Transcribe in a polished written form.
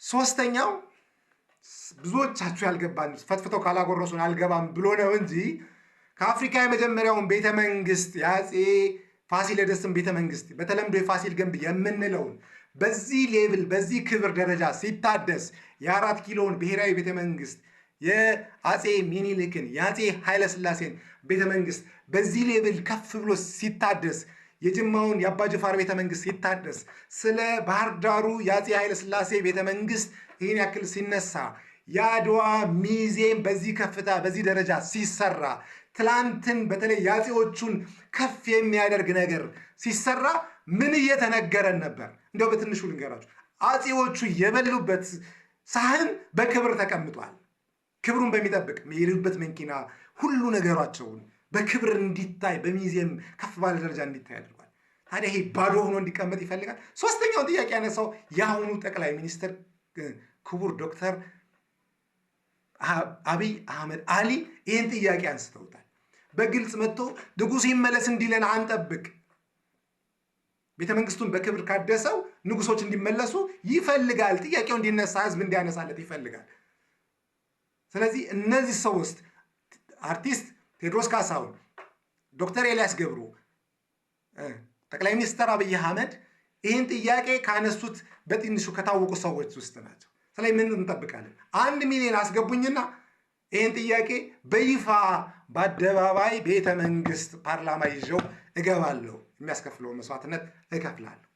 ሶስተኛው ብዙዎቻችሁ ያልገባን ፈትፍተው ካላጎረሱን አልገባም ብሎ ነው እንጂ ከአፍሪካ የመጀመሪያውን ቤተ መንግስት፣ የአፄ ፋሲለደስን ቤተ መንግስት፣ በተለምዶ የፋሲል ግንብ የምንለውን በዚህ level፣ በዚህ ክብር ደረጃ ሲታደስ፣ የ4 ኪሎን ብሔራዊ ቤተ መንግስት፣ የአፄ ሚኒሊክን፣ የአፄ ኃይለስላሴን ቤተ መንግስት በዚህ level ከፍ ብሎ ሲታደስ፣ የጅማውን የአባጅፋር ቤተ መንግስት ሲታደስ፣ ስለ ባህር ዳሩ የአፄ ኃይለስላሴ ቤተ መንግስት ይህን ያክል ሲነሳ፣ የአድዋ ሚዜም በዚህ ከፍታ፣ በዚህ ደረጃ ሲሰራ፣ ትላንትን በተለይ የአፄዎቹን ከፍ የሚያደርግ ነገር ሲሰራ ምን እየተነገረን ነበር? እንዲያው በትንሹ ልንገራችሁ። አፄዎቹ የበሉበት ሳህን በክብር ተቀምጧል። ክብሩን በሚጠብቅ የሄዱበት መኪና፣ ሁሉ ነገሯቸውን በክብር እንዲታይ፣ በሚዚየም ከፍ ባለ ደረጃ እንዲታይ አድርጓል። ታዲያ ይሄ ባዶ ሆኖ እንዲቀመጥ ይፈልጋል። ሶስተኛውን ጥያቄ ያነሳው የአሁኑ ጠቅላይ ሚኒስትር ክቡር ዶክተር አብይ አህመድ አሊ ይህን ጥያቄ አንስተውታል። በግልጽ መጥቶ ንጉሱ ይመለስ እንዲለን አንጠብቅ። ቤተ መንግስቱን በክብር ካደሰው ንጉሶች እንዲመለሱ ይፈልጋል። ጥያቄው እንዲነሳ፣ ህዝብ እንዲያነሳለት ይፈልጋል። ስለዚህ እነዚህ ሶስት፣ አርቲስት ቴዎድሮስ ካሳሁን፣ ዶክተር ኤልያስ ገብሩ፣ ጠቅላይ ሚኒስትር አብይ አህመድ ይህን ጥያቄ ካነሱት በትንሹ ከታወቁ ሰዎች ውስጥ ናቸው። ስለዚህ ምን እንጠብቃለን? 1 ሚሊዮን አስገቡኝና ይህን ጥያቄ በይፋ በአደባባይ ቤተ መንግስት ፓርላማ ይዤው እገባለሁ። የሚያስከፍለውን መስዋዕትነት እከፍላለሁ።